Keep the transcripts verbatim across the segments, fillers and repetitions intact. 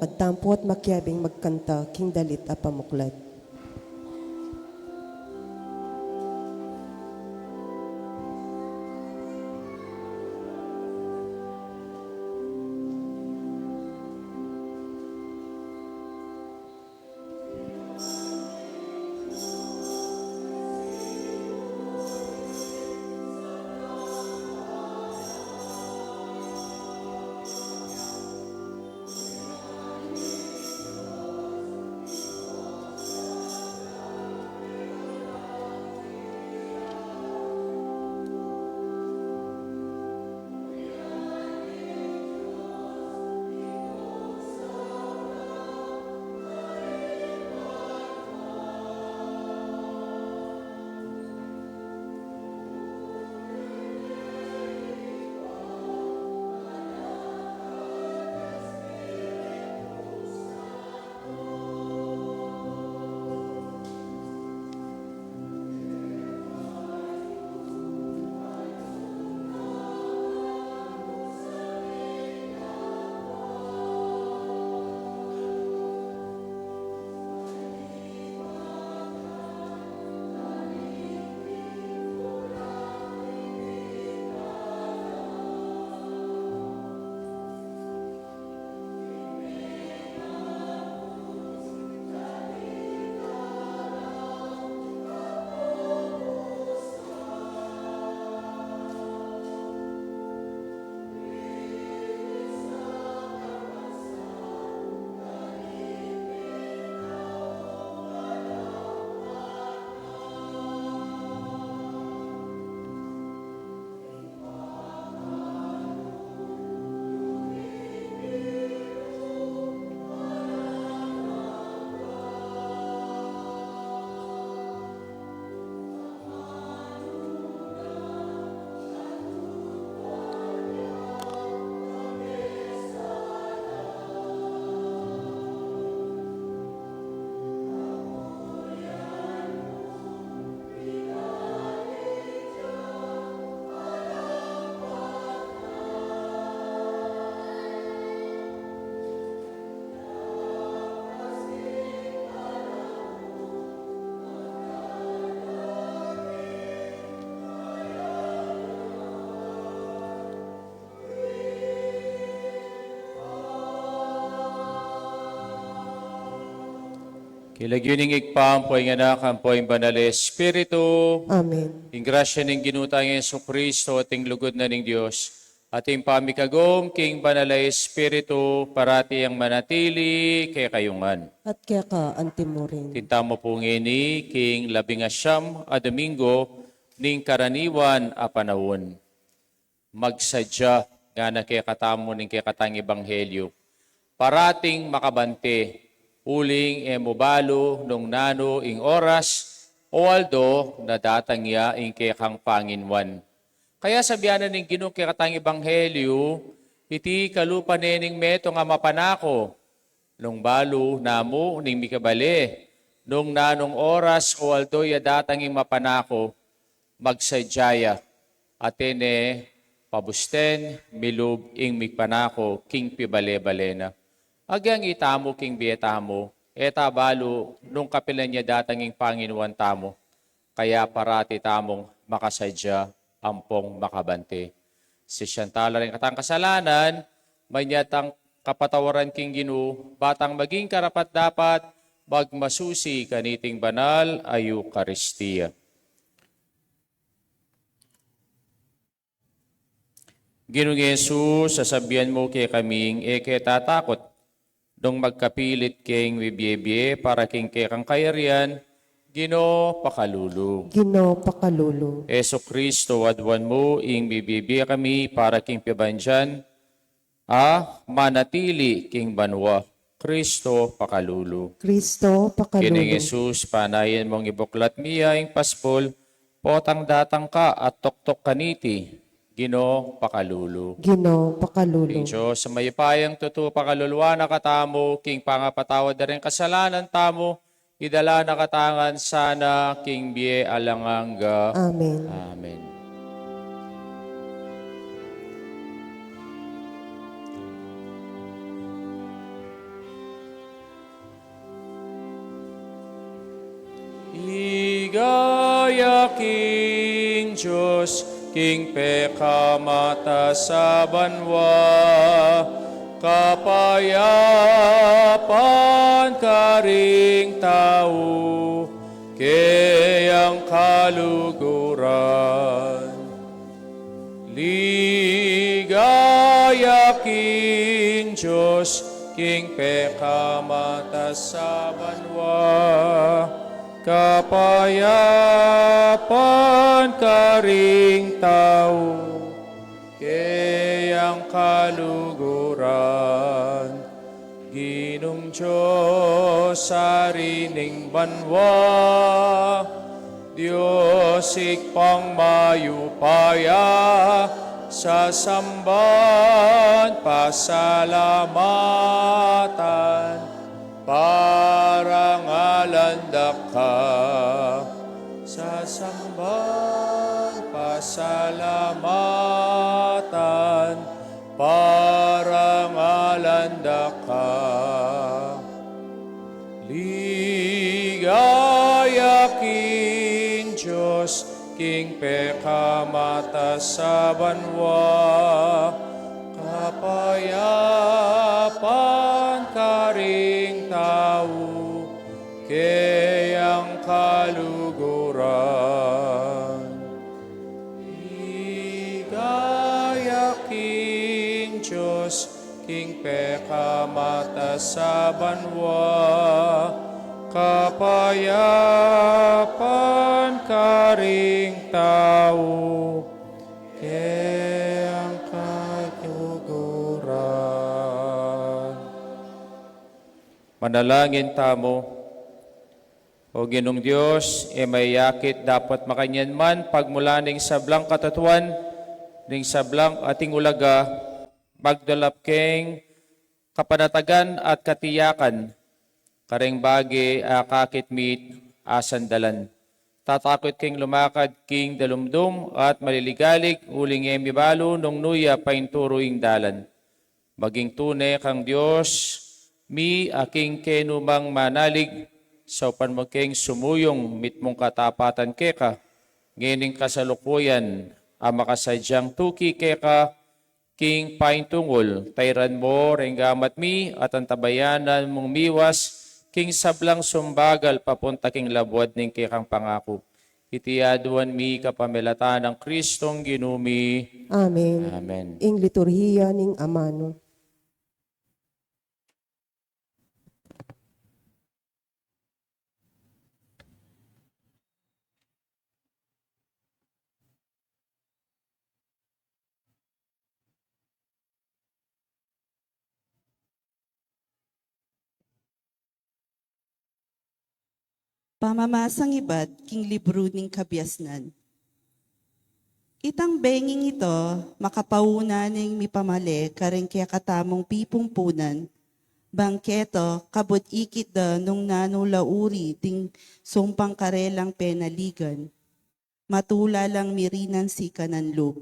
Magtampu at makiabing magkanta king dalit a pamuklat. King lagyu ning Ibpa, ampo ing Anak, ampo ing Banal a Espiritu. Amen. Ing grasya ning Ginu tang Jesucristo, at ing lugud na ning Dios, at ing pamikagum king Banal a Espiritu, parati yang manatili kekayu ngan. At keka antimurin. Atin tamu pu ngeni king labing asyam a Domingo ning karaniwan a panaun. Magsadya ngana kekatamu ning kekatang ebanghelyu. Parating makabante, uling e mu balu nung nanu ing oras o aldo na datang ya ing kekang panginuan. Kaya sabian na ning Ginu kekatang ebanghelyu, iti kalupa ne ning metung a mapanako, nung balu namu ning mikabale nung nanung oras o aldo ya datang ing mapanako, magsadya ya, at e ne pabusten, milub ing mipanako king pibale-bale na. Agyang itamu king bie tamu, e ta balu nung kapilan ya datang ing panginuan tamu, kaya parati tamung makasadya ampong makabante. Sisian tala ring katang kasalanan, manyatang kapatawaran king Ginu, batang maging karapat-dapat magmasusi kaniting banal a Eukaristia. Ginung Jesus, sasabian mu kekaming e ke tatakut, nung magkapilit keng mibie-bie para king kekang kayarian, Ginu pakalulu. Ginu pakalulu. Jesucristo, aduan mu ing mibie-bie kami para king pibandian a manatili king banua, Cristo pakalulu. Cristo pakalulu. Ginung Jesus, panayan mung ibuklat mi ya ing paspul, potang datang ka at tuktuk kaniti, Ginu pakalulu. Ginu pakalulu. Ing Dios a mayupayang tutu pakaluluan na katamu, king pangapatawad da ring kasalanan tamu, idala na katamu ngan sana king bie alang angga. Amen. Amen. Ligaya king Dios, king pekamataas a banua, kapayapan karing tau, keyang kaluguran. Ligaya king Dios, king pekamataas a banua, kapayapan karing tau, keyang kaluguran. Ginung Dios, Ari ning banua, Dios Ibpang mayupaya, sasamban, pasalamatan, parangalan da ka. Sasamban, pasalamatan, parangalan da ka. Ligaya king Dios, king pekamataas a banua, kapayapan karing tau, keyang kaluguran. Ligaya king Dios, king pekamataas a banua, kapayapan karing tau, keyang kaluguran. Manalangin tamu. O Ginung Dios, e mayakit dapot makanyan man pagmulan ning sablang katatuan, ning sablang ating ulaga, magdalap keng kapanatagan at katiyakan, kareng bage a akakit mi't asandalan. Tatakut keng lumakad king dalumdum at maliligalig, uling e mi balu nung nuya painturu ing dalan. Maging tune kang Dios mi, a king kenu mang manalig, saupan mu keng sumuyung mitmung katapatan keka, ngening kasalukuyan a makasadyang tuki keka king paintungul. Tairan mu reng gamat mi at antabayanan mung miwas king sablang sumbagal papunta king labuad ning kekang pangaku. Iti aduan mi kapamilatan nang Kristong Ginu mi. Amen. Amen. Ing liturhiya ning amanu. Pamamasang ibat king libru ning Kabiasnan. Itang benging ito, makapauna neng mipamale kareng kekatamung pipumpunan, bang keta kabud ikit da nung nanu la uri ding sumpang karelang penaligan. Matula lang mirinan sikanan lub.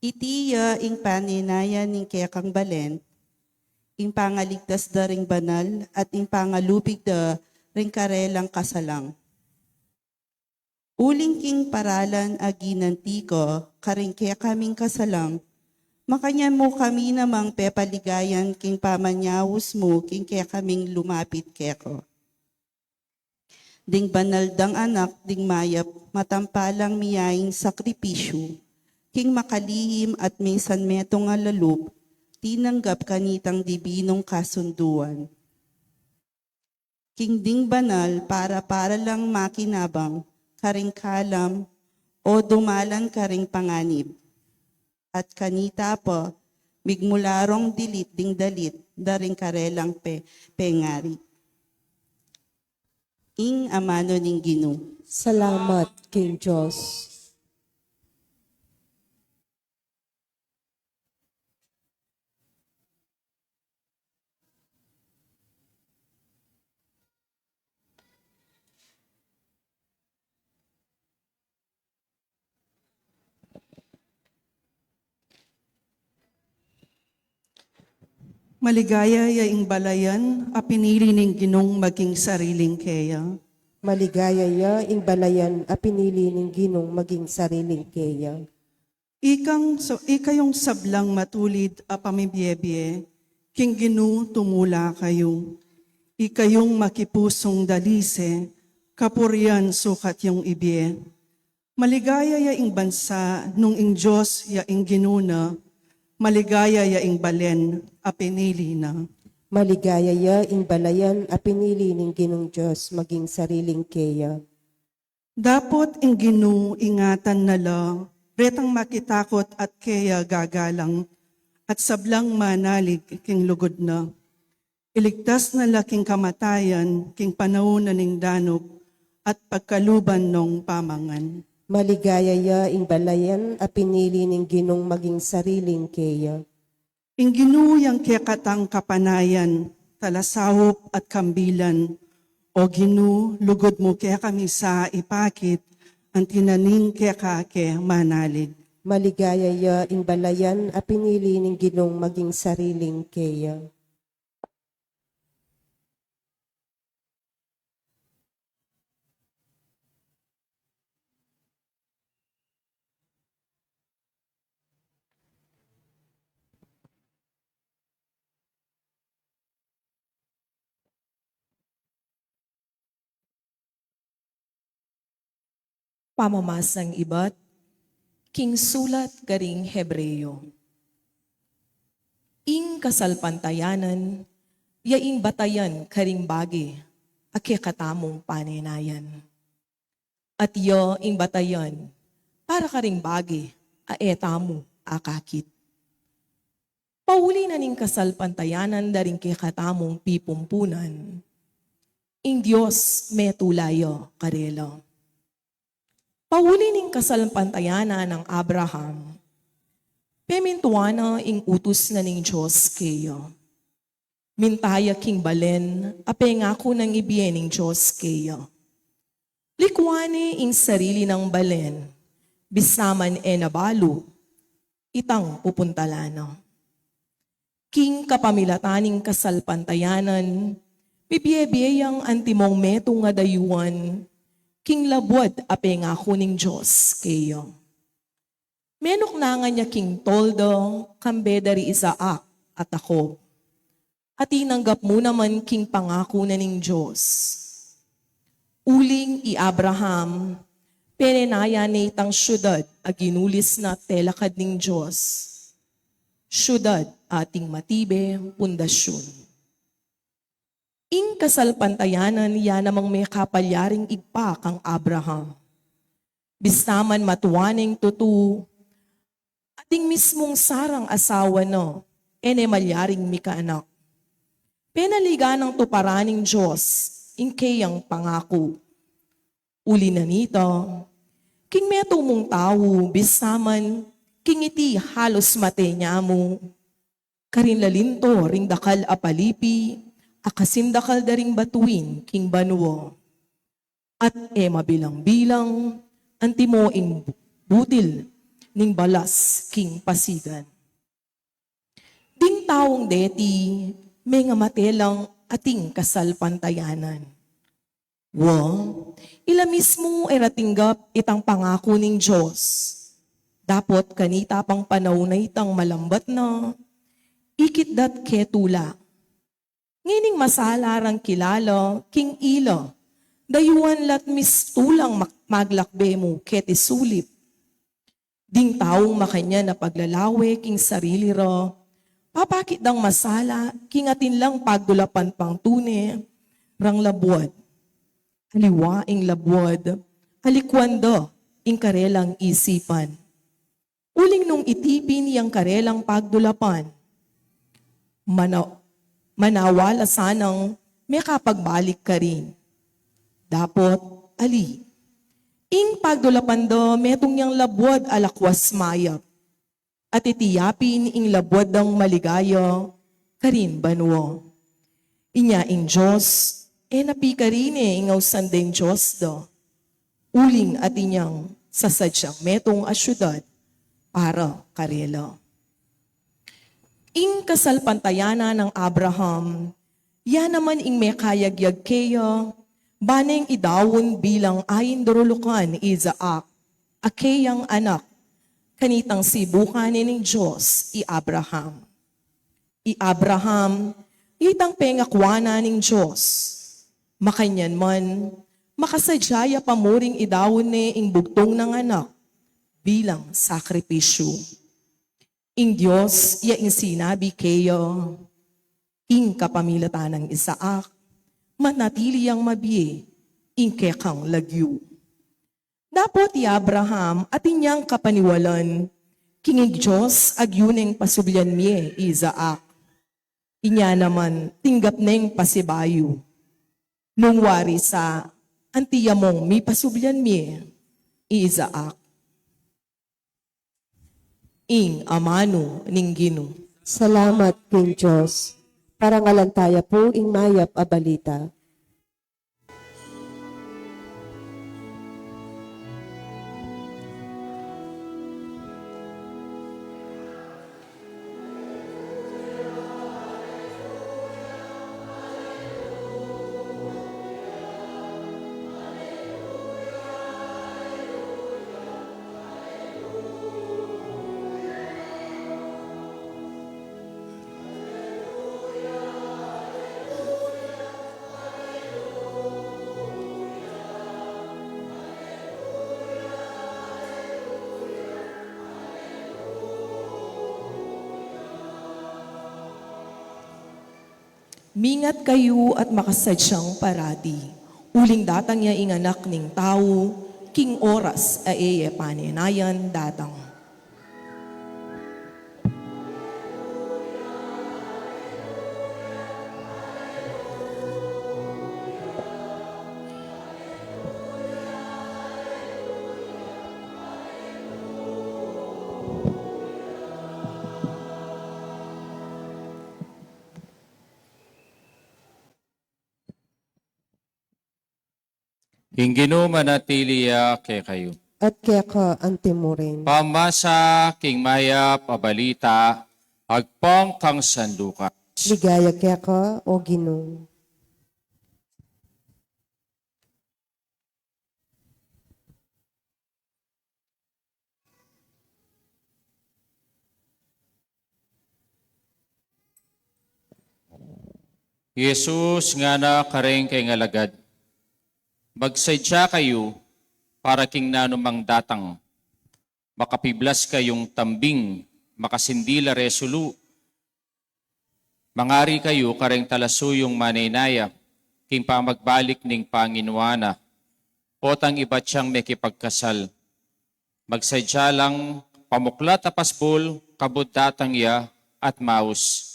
Iti ya ing panenayan ning kekang balen, ing pangaligtas da ring banal, at ing pangalupig da ring karelang kasalang. Uling king paralan a ginanti ka karing kekaming kasalang, makanyan mu kami namang pepaligayan king pamanyaus mu king kekaming lumapit keka. Ding banal dang anak ding mayap, matampalang miyaing sakripisyu, king makalihim at misan metung a lalup, tinanggap kanitang dibinung kasunduan. King ding banal para-para lang makinabang karing kalam o dumalan karing panganib. At kanita pa, migmula rong dilit ding dalit da ring karelang pe-, pengari. Ing amanu ning Ginu. Salamat king Dios. Maligaya ya ing balayan a pinili ning Ginung maging sariling keya. Maligaya ya ing balayan a pinili ning Ginung maging sariling keya. Ikang, so, ikayung sablang matulid a pamibiebie, king Ginu tumula kayu. Ikayung makipusung dalise, kapurian sukat yung ibie. Maligaya ya ing bansa nung ing Dios ya ing Ginu na, maligaya ya ing balen a pinili na. Maligaya ya ing balayan a pinili ning Ginung Dios maging sariling keya. Dapot ing Ginu ingatan na la retang makitakot at keya gagalang, at sablang manalig king lugud na. Iligtas na la king kamatayan, king panaun na ning danup, at pagkaluban nong pamangan. Maligaya ya ing balayan a pinili ning Ginung maging sariling keya. Ing Ginu yang kekatang kapanayan, talasaup at kambilan. O Ginu, lugud mu kekami sa ipakit, anti na ning keka ke manalig. Maligaya ya ing balayan a pinili ning Ginung maging sariling keya. Pamamasang ibat king sulat karing Hebreo. Ing kasalpantayanan ya ing batayan karing bage a kekatamung panenayan. At ya ing batayan para karing bage a e tamu akakit. Pauli na ning kasalpantayanan da ring kekatamung pipumpunan, ing Dios metula ya karela. Pauli ning kasalpantayanan nang Abraham, pemintuan na ing utus na ning Dios keya. Minta ya king balen a pengaku nang ibie ning Dios keya. Likuan ne ing sarili nang balen, bista man e na balu itang pupuntalan na. King kapamilatan ning kasalpantayanan, mibiebie yang antimong metung a dayuan king labuad a pengaku ning Dios keya. Menuknangan ya king tolda kambe da ri Isaac at Jacob. At tinanggap mu naman king pangaku na ning Dios. Uling i Abraham, penenayan ne itang siudad a ginulis na telakad ning Dios, siudad ating matibe pundasyun. Ing kasalpantayanan ya namang mekapalyaring ibpa kang Abraham. Bista man matua neng tutu, at ing mismung Sarang asawa na, e ne malyaring mikaanak. Penaligan nang tuparan ning Dios ing keyang pangaku. Uli na nita, king metung mung tau, bista man king iti halus mate nya mu, karin lalinto ring dakal a palipi a kasindakal da ring batuin king banua. At e mabilang-bilang antimo ing butil ning balas king pasigan. Ding taung deti mengamate lang ating kasalpantayanan. Wa, ila mismu e ra tinggap itang pangaku ning Dios. Dapot kanita pang panaun a itang malambat na, ikit dat ketula. Ngening masala rang kilala king ila, dayuan la't mistulang mak-, maglakbe mu keti sulip. Ding taung makanyan a paglalawe king sarili ra, papakit dang masala king atin lang pagdulapan pang tune rang labuad. Aliwa ing labuad, alikuan da ing karelang isipan. Uling nung itipin yang karelang pagdulapan, mana-, manawa la sanang mekapagbalik karin. Dapot, ali, ing pagdulapan da metung yang labuad a lakwas mayap, at iti yapin ing labuad dang maligaya karin banua. Inya ing Dios, e na pikarine ing ausan deng Dios da, uling atin yang sasadyang metung a siudad para karela. Ing kasalpantayanan nang Abraham, ya naman ing mekayagyag keya, ba neng idaun bilang ain durulukan i Isaac, a keyang anak, kanitang sibukan ne ning Dios i Abraham. I Abraham, itang pengakua na ning Dios. Makanyan man, makasadya ya pa muring idaun ne ing bugtung nang anak bilang sakripisyu. Ing Dios ya ing sinabi keya, ing kapamilatan nang Isaac, manatili yang mabie ing kekang lagyu. Dapot i Abraham atin yang kapaniwalan, king ing Dios agyu neng pasublian mie i Isaac. Inya naman tinggap neng pasibayu. Nung wari sa, anti ya mong mipasublian mie i Isaac. Ing amanu ning Ginu. Salamat king Dios. Parangalan taya pu ing mayap a balita. Mingat kayu at makasadyang parati, uling datang ya ing Anak ning Tau, king oras a e ye panenayan datang. Ing Ginu manatili ya kekayu. At keka anti murin. Pamasa king mayap a balita, agpang kang San Lucas. Ligaya keka, O Ginu. Jesus ngana kareng kayang alagad, magsadya kayu para king nanu mang datang, makapiblas kayung tambing, makasindil a resulu, mangari kayu kareng talasuyung manenayan king pamagbalik ning Panginoan na, potang ibat yang mekipagkasal. Magsadya lang pamuklat a pasbul kabud datang ya at maus.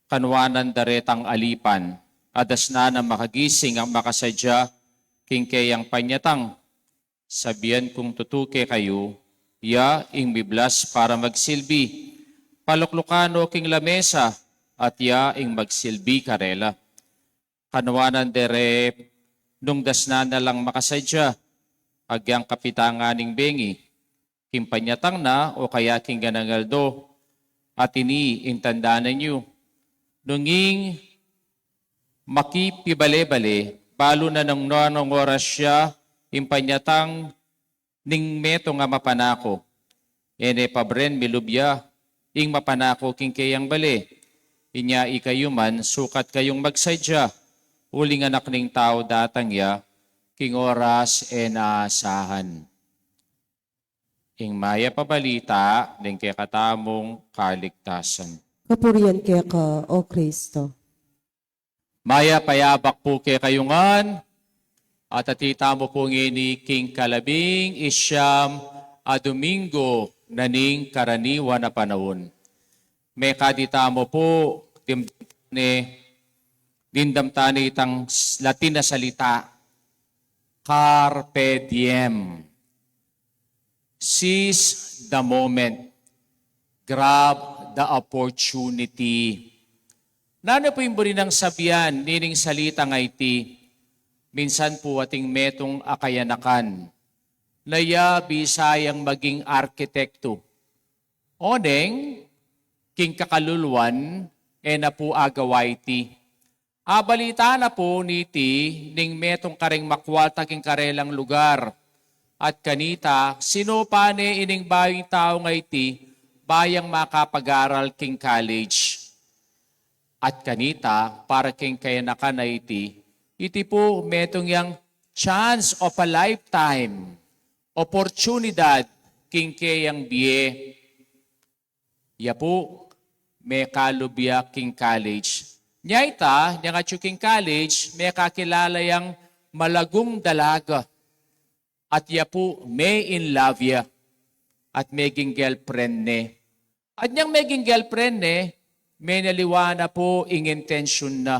Kanuanan da retang alipan, a dasnan a makagising at makasadya king keyang panyatang. Sabian kung tutu kekayu, ya ing miblas para magsilbi. Paluklukan no king lamesa, at ya ing magsilbi karela. Kanuanan de re, nung dasnan na lang makasadya, agyang kapitangan ning bengi, king panyatang na o kaya king ganang aldo, at ini ing tandanan yu. Nung ing makipibale-bale, balu na nung nanung oras ya, ing panyatang ning metung a mapanako. E ne pabren milub ya ing mapanako king keyang bale. Inya ikayu man, sukat kayung magsadya, uling Anak ning Tau datang ya king oras e na asahan. Ing mayap a balita ning kekatamung kaligtasan. Kapurian keka, O Kristo. Mayap a yabak pu kekayu ngan, at atita mu pu ngeni king kalabing isyam a Domingo na ning karaniwan a panaun. Mekadi tamu pu, dimdam tane, dimdam tane itang s-, Latin a salita, carpe diem. Seize the moment. Grab the opportunity. Nanu pu ing buri nang sabian nining salitang iti? Minsan pu ating metung a kayanakan na ya bisa yang maging arkitekto. Oneng, king kakaluluan, e na pu agawa iti. Abalita na pu niti ning metung kareng makwalta king karelang lugar. At kanita, sinupa ne ining bayung taung iti, ba yang makapag-aral king college. At kanita, para king kayanakan a iti, iti pu metung yang chance of a lifetime, oportunidad king keyang bie. Ya pu, mekalub ya king college. Nya ita, nya ngan atyu king college, mekakilala yang malagung dalaga. At ya pu, me-in love ya. At meging girlfriend ne. At nyang meging girlfriend ne, menaliwa na pu ing intensyun na.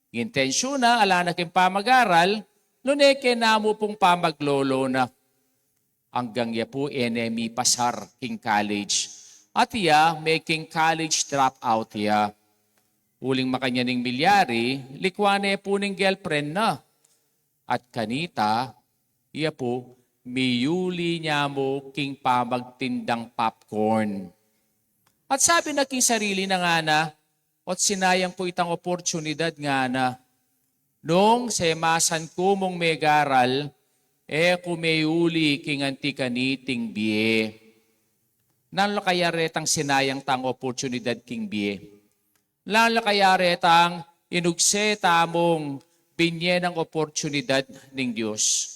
Ing intensyun na, ala na king pamag-aral, nune kena mu pung pamaglolo na. Anggang ya pu e ne mipasar king college. At ya, meging college dropout ya. Uling makanyan ing milyari, likwan ne pu ning girlfriend na. At kanita, ya pu, miyuli ne mu king pamagtindang popcorn. At sabi na king sarili na ngana, "Ot sinayang ku itang oportunidad," ngana. "Nung semasan ku mung megaral, e ku meyuli king anti kaniting bie." Nanu la kaya retang sinayang tang oportunidad king bie? Nanu la kaya retang inugse tamung binye nang oportunidad ning Dios?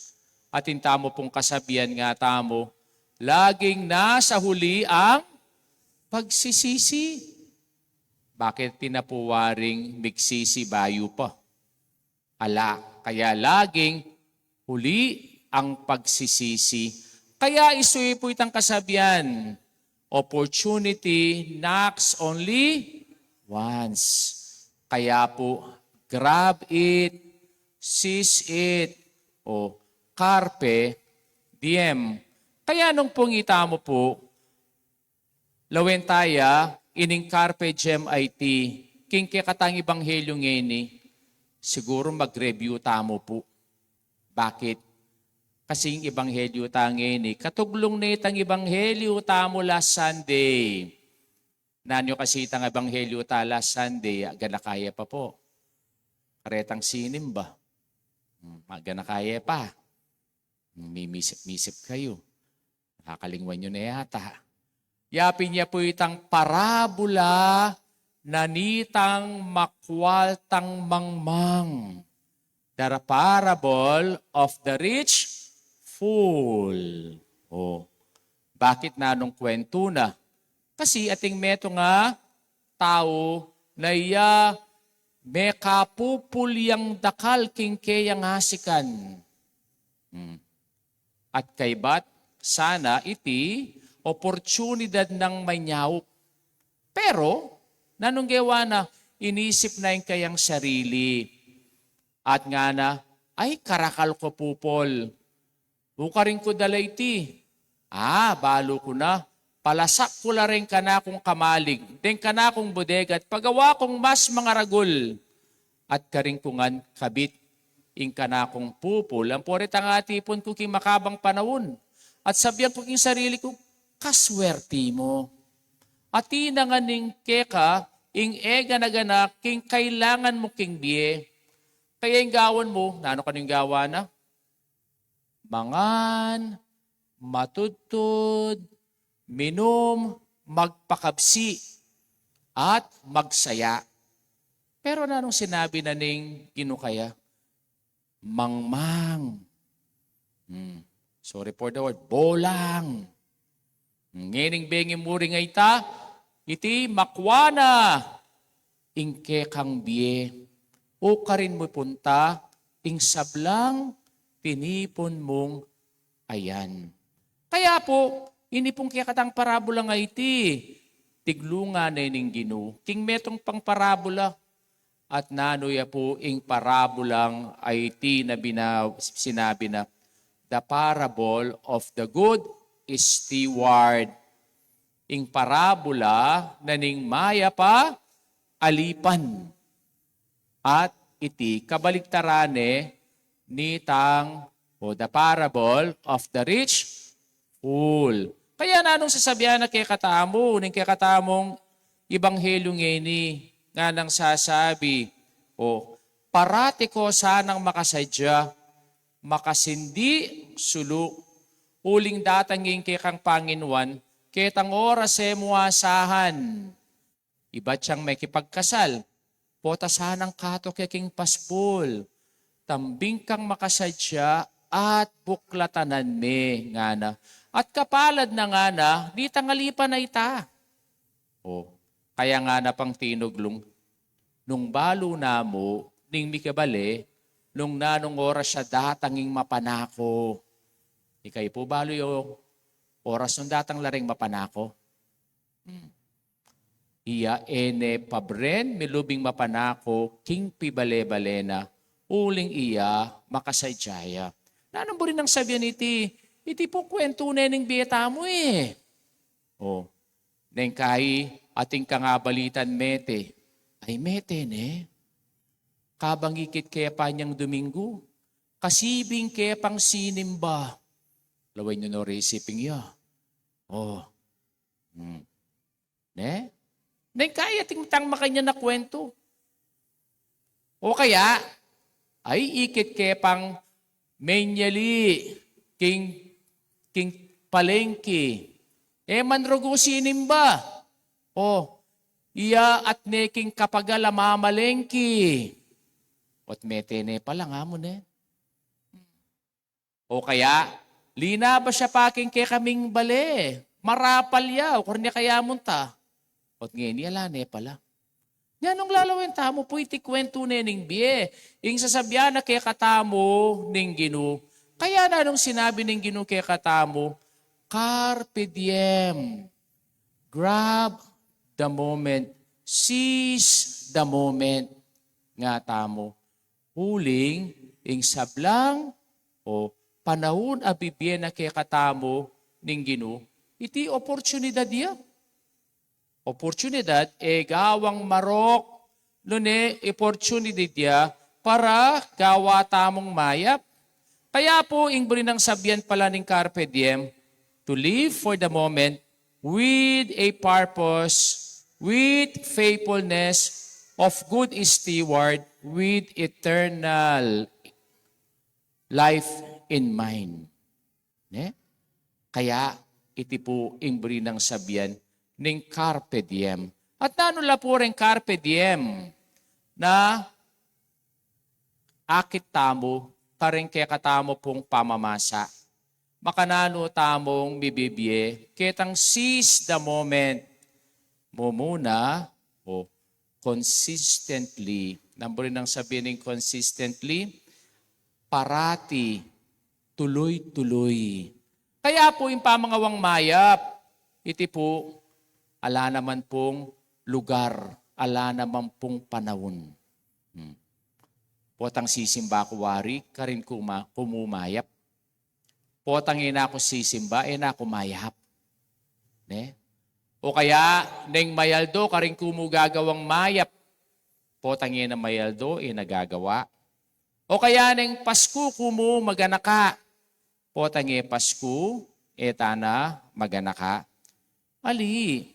Atin tamu pung kasabian, ngatamu, laging nasa huli ang pagsisisi. Bakit atin na pu waring migsisi bayu pa? Ala, kaya laging huli ang pagsisisi. Kaya isuyu pu itang kasabian, "Opportunity knocks only once." Kaya pu, grab it, seize it, o carpe diem. Kaya nung pungita mu pu, lawen taya ining carpe diem a iti king kekatang ebanghelyu ngeni, siguru mag-review tamu pu. Bakit? Kasi ing ebanghelyu ta ngeni, katuglung ne itang ebanghelyu tamu last Sunday. Nanu kasi itang ebanghelyu ta last Sunday, aganaka ye pa pu. Karetang sinimba. Hmm, aganaka ye pa. Hmm, mimisip-misip kayu. Nakakalingwan yu na yata. Ya pin ya pu itang parabula na nitang makwaltang mangmang. The parable of the rich fool. O, bakit, nanung kwentu na? Kasi ating metung a tau na iya mekapupul yang dakal king keyang asikan. Hmm. At kaybat sana iti oportunidad nang manyaup. Pero, nanung gewa na? Inisip na ing kayang sarili. At ngana, "Ay, karakal ku pupul. Ukarin ku da la iti. A, balu ku na. Palasak ku la reng kanakung kamalig deng kanakung bodega at pagawa kung mas mangaragul. At karin ku ngan kabit ing kanakung pupul ampo retang atipun ku king makabang panaun. At sabian ku king sarili ku, 'Kaswerti mu. Atin na ngan ing keka ing e gana-gana king kailangan mu king bie.'" Kaya ing gawan mu, nanu kanu ing gawa na? Mangan, matudtud, minum, magpakabsi, at magsaya. Pero nanung sinabi na ning Ginu kaya? Mangmang. Hmm. Sorry for the word. Bolang. Ngening bengi mu ring ayta, iti makwa na ing kekang bie, ukarin mu punta ing sablang tinipun mung ayan. Kaya pu, ini pung kekatang parabola nga iti, tiglungan ne ning Ginu king metung pang parabola. At nanu ya pu ing parabolang a iti na bina-, sinabi na, the parable of the good steward. Ing parabola na ning mayap a alipan. At iti kabaliktaran ne nitang, o the parable of the rich fool. Kaya nanung sasabian na kekatamu, ning kekatamung Ebanghelyo ngeni, nganang sasabi, o, parati ko sanang makasadya, makasindi, sulu, uling datang ing kekang panginuan, ketang oras e mu asahan. Ibat yang mekipagkasal, pota sanang kato ke king pasbul, tambing kang makasadya at buklatanan me, ngana. At kapalad na, ngana, nitang alipan a ita. O, kaya ngana pang tinuglung, nung balu na mu ning mikabale, nung nanung oras ya datang ing mapanako. Ikayu pu balu yu oras nung datang la ring mapanako? Hmm. Iya e ne pabren milub ing mapanako king pibale-bale na, uling iya makasadya ya. Nanung buri nang sabian iti? Iti pu kwentu ne ning bie tamu e. O, neng kai atin kang abalitan mete. Ay, mete ne. Kabang ikit ke pa nyang Dominggu, kasibing ke pang sinimba. Lawen yu no risiping ya. O. Hmm. Ne? Neng kai atin tang makanyan a kwentu. O kaya, ay ikit ke pang menyali king, king palengke. E man rugu sinimba. O, iya at ne king kapagal a mamalengke. Ot mete ne pala nga mu ne. O kaya, linabas ya pa king kekaming bale, marapal ya, o karne kaya munta. Ot ngeni ala ne pala. Nya nung lalawen tamu pu iti kwentu ne ning bie, ing sasabian na kekatamu ning Ginu. Kaya nanung sinabi ning Ginu kekatamu, carpe diem, grab the moment, seize the moment, nga tamu. Uling ing sablang o panaun a bibie na kekatamu ning Ginu, iti oportunidad ya. Oportunidad e gawang marok, nune oportunidad ya para gawa tamung mayap. Kaya pu ing buri nang sabian pala ning carpe diem, to live for the moment with a purpose, with faithfulness, of good steward, with eternal life in mind. Ne? Kaya iti pu ing buri nang sabian ning carpe diem. At nanu la pu ring carpe diem na akit tamu karing kekatamu pung pamamasa? Makananu tamung mibibie ketang seize the moment? Mumuna, o, consistently. Nanu buri nang sabian ning consistently? Parati, tuloy-tuloy. Kaya pu ing pamangawang mayap, iti pu, ala naman pung lugar, ala naman pung panaun. Hmm. Potang sisimba ku wari, karin ku ma-, ku mu mayap. Potang e na ku sisimba, e na ku mayap. Ne? O kaya, neng mayaldo, karin ku mu gagawang mayap. Potang e na mayaldo, e na gagawa. O kaya, neng Pasku ku mu maganaka. Potang e Pasku, e ta na maganaka. Ali,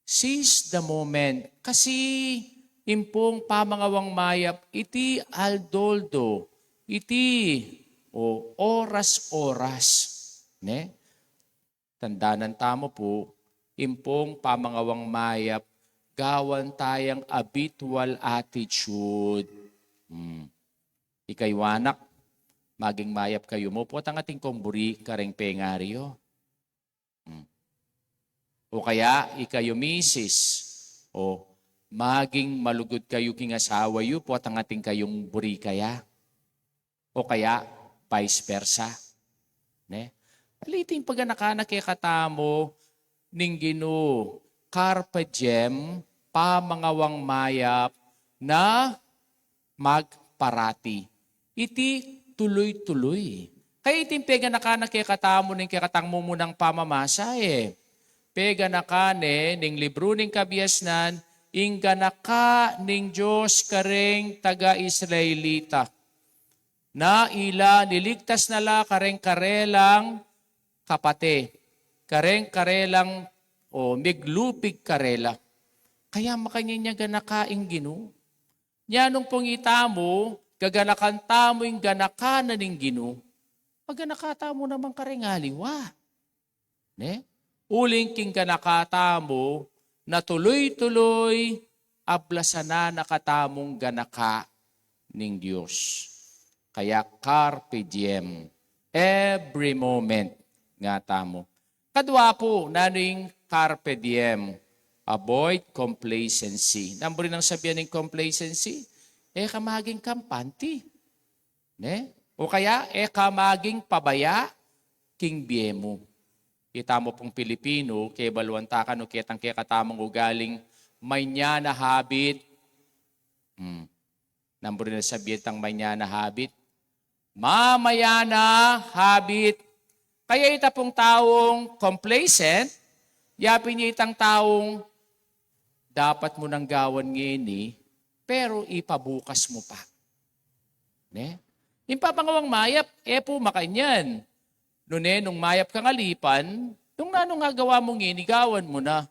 seize the moment. Kasi ing pung pamangawang mayap, iti aldo-aldo, iti, o, oras-oras. Ne? Tandanan tamu pu, ing pung pamangawang mayap, gawan tayang habitual attitude. Hmm. Ikayu anak, maging mayap kayu mu, potang atin kung buri kareng pengari yu. Hmm. O kaya, ikayu misis, o, maging malugud kayu king asawa yu, potang atin kayung buri kaya. O kaya, vice versa. Ne? Aliting paganaka na kekatamu ning Ginu, carpe diem, pamangawang mayap na magparati. Iti tuloy-tuloy. Kaya iting peganaka na kekatamu ning kekatang mumunang pamamasa e. Peganaka ne ning libru ning Kabiasnan, ing ganaka ning Dios kareng taga-Israelita. Na ila niligtas na la kareng karelang kapate, kareng karelang, o, miglupig karela. Kaya makanyan ya ganaka ing Ginu. Nya nung pung itamu, gaganakan tamu ing ganaka na ning Ginu, maganaka tamu naman karing aliwa. Ne? Uling king ganaka tamu, na tuluy-tuluy, ablasan na katamung ganaka ning Dios. Kaya carpe diem, every moment nga tamu. Kadwa pu, nanu ing carpe diem? Avoid complacency. Nanu buri nang sabian ning complacency? E ka maging kampante. Ne? O kaya, e ka maging pabaya king bie mu. Itamu pung Pilipino, kebaluan ta kanu ketang kekatamung ugaling mañana habit. Hmm. Nanu buri nang sabian itang mañana habit? Mamayana habit. Kaya ita pung taung complacent, yapin ya itang taung dapat mu nang gawan ngeni, pero ipabukas mu pa. Ne? Ing pamangawang mayap, e pu makanyan. Nune, nung mayap kang alipan, nung nanung agawa mu ngeni, gawan mu na.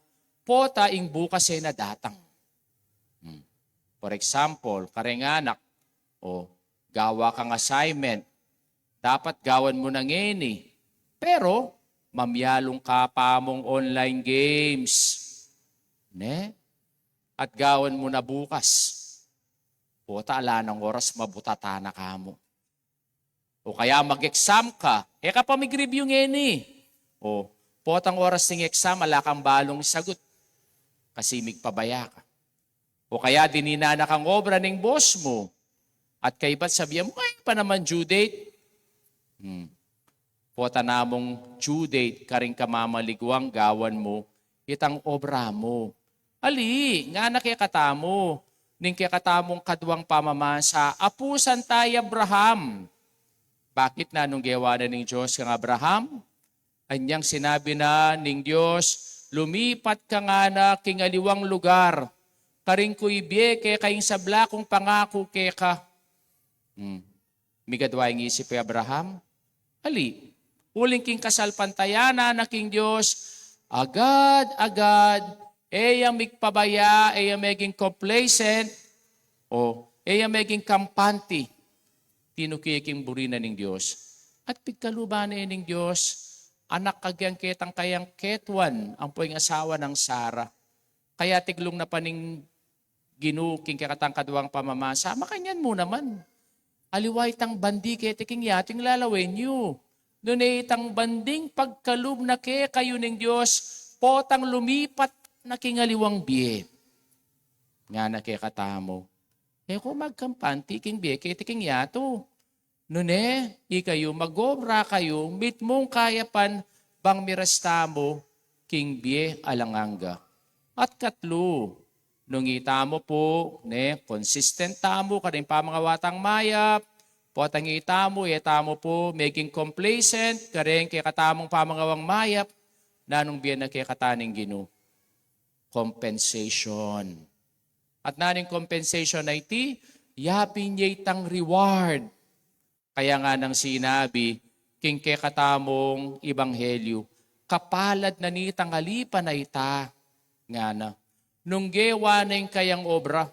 Pota ing bukas e na datang. Hmm. For example, kareng anak, o, gawa kang assignment, dapat gawan mu na ngeni. Pero, mamialung ka pa mung online games. Ne? At gawan mu na bukas. Pota, ala nang oras, mabutatan na ka mu. O kaya mag-exam ka, e ka pa mig-review ngeni. O, potang oras ning exam, ala kang balung sagut. Kasi migpabaya ka. O kaya dininan na kang obra ning boss mu. At kaybat sabian mu, "Ay, pa naman due date." Hmm. Pota namung due date, karing kamamaligwang gawan mu itang obra mu. Ali, ngana kekatamu, ning kekatamung kadwang pamamasa, apu santa i Abraham. Bakit? Nanung gewa na ning Dios kang Abraham? Anyang sinabi na ning Dios, "Lumipat ka ngana king aliwang lugar, karing ku ibie keka ing sabla kung pangaku keka." Hmm. Migadwa ing isip i Abraham? Ali. Uling king kasalpantayanan na king Dios, agad-agad, e ya migpabaya, e ya meging complacent, o e ya meging kampante. Tinuki ya king buri na ning Dios. At pigkaluban na ning Dios, anak kayang ketang kayang Ketuan, ampo ing asawa nang Sara. Kaya tiglung na pa ning Ginu king kekatang kadwang pamamasa, makanyan mu naman. Aliwa itang bandi keti king yatu ing lalawen yu. Nune itang banding pagkalub na kekayu ning Dios, potang lumipat na king aliwang bie. Ngana kekatamu, e ko magkampante king bie keti king yatu. Nune, ikayu, mag-obra kayu mitmung kayapan bang miras tamu king bie alang angga. At katlu, nung itamu pu, ne, consistent tamu karing pamangawa tang mayap, potang itamu, e tamu pu meging complacent karing kekatamung pamangawang mayap, nanung bie na kekatamu ning Ginu? Compensation. At nanu ing compensation a iti? Yapin ya itang reward. Kaya nganang sinabi king kekatamung ebanghelyu, "Kapalad na nitang alipan a ita," ngana, "nung gewa na ing kayang obra,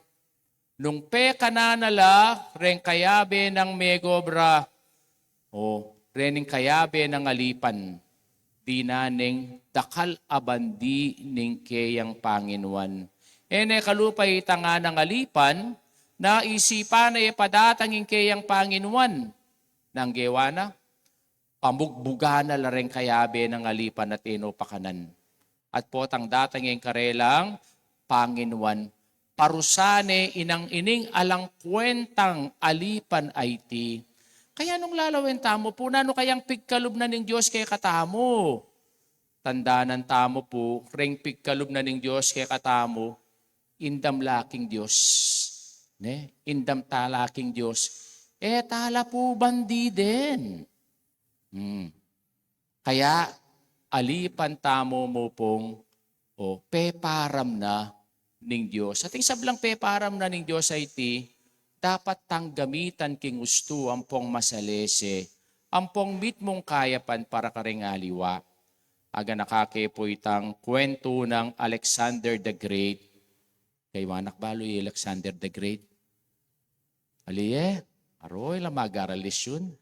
nung pekanan na la reng kayabe nang megobra, o rening kayabe nang alipan, dinan neng dakal a bandi ning keyang panginuan." E ne kalupa itang nganang alipan, na isipan na e padatang ing keyang panginuan. Nanu ing gewa na? Pamugbugan na la reng kayabe nang alipan at e no pakanan. At potang datang ing karelang panginuan, parusan ne inang ining alang kuentang alipan a iti. Kaya nung lalawen tamu pu, nanu kayang pigkalub na ning Dios kekatamu? Tandanan tamu pu, reng pigkalub na ning Dios kekatamu, indam la king Dios. Ne? Indam tala king Dios. E tala pu bandi den. Hmm. Kaya alipan tamu mu pung, o, peparam na ning Dios. At ing sablang peparam na ning Dios a iti, dapat tang gamitan king ustu ampong masalese, ampong mitmung kayapan para karing aliwa. Aganaka ke pu itang kuentu nang Alexander the Great. Kaywanak balu i Alexander the Great? Ali e, aroy la mag-aral lisyon.